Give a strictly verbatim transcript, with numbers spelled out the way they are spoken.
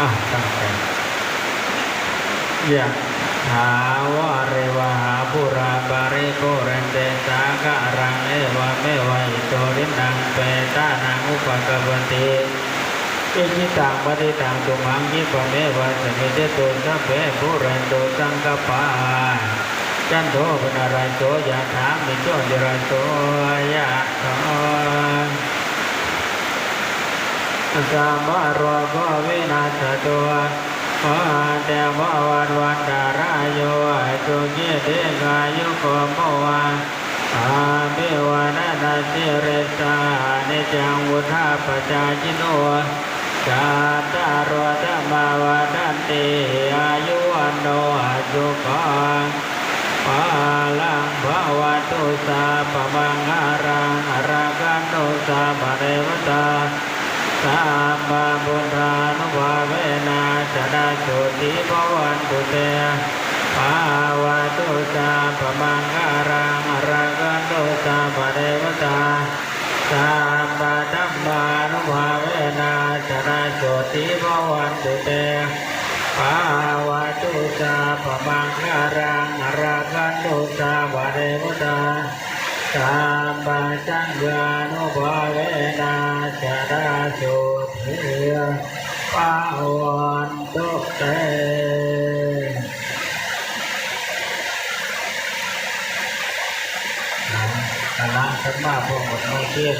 อ่ะ ตั้งใจ Yathā vārivahā pūrā paripūrenti sāgaraṃ, evameva ito dinnaṃ petānaṃ upakappati. Icchitaṃ patthitaṃ tumhaṃ khippameva samijjhatu, sabbe pūrentu saṅkappā cando paṇṇaraso yathā, maṇi jotiraso yathā. Sabbarogo vinassatu, mā te bhavatvantarāyo, sukhī dīghāyuko bhava. Abhivādanasīlissa niccaṃ vuḍḍhāpacāyino, cattāro dhammā vaḍḍhanti, āyu vaṇṇo sukhaṃ balaṃ. Bhavatu sabbamaṅgalaṃ, rakkhantu sabbadevatā, sabbabuddhānubhāvena sadā sotthī bhavantu te. Bhavatu sabbamaṅgalaṃ, rakkhantu sabbadevatā, sabbadhammānubhāvena sadā sotthī bhavantu te. Bhavatu sabbamaṅgalaṃ, rakkhantu sabbadevatā, sabbasaṅghānubhāvena sadā sotthī bhavantu te. คณะสงฆ์มาพวกหมดทั้งสิ้น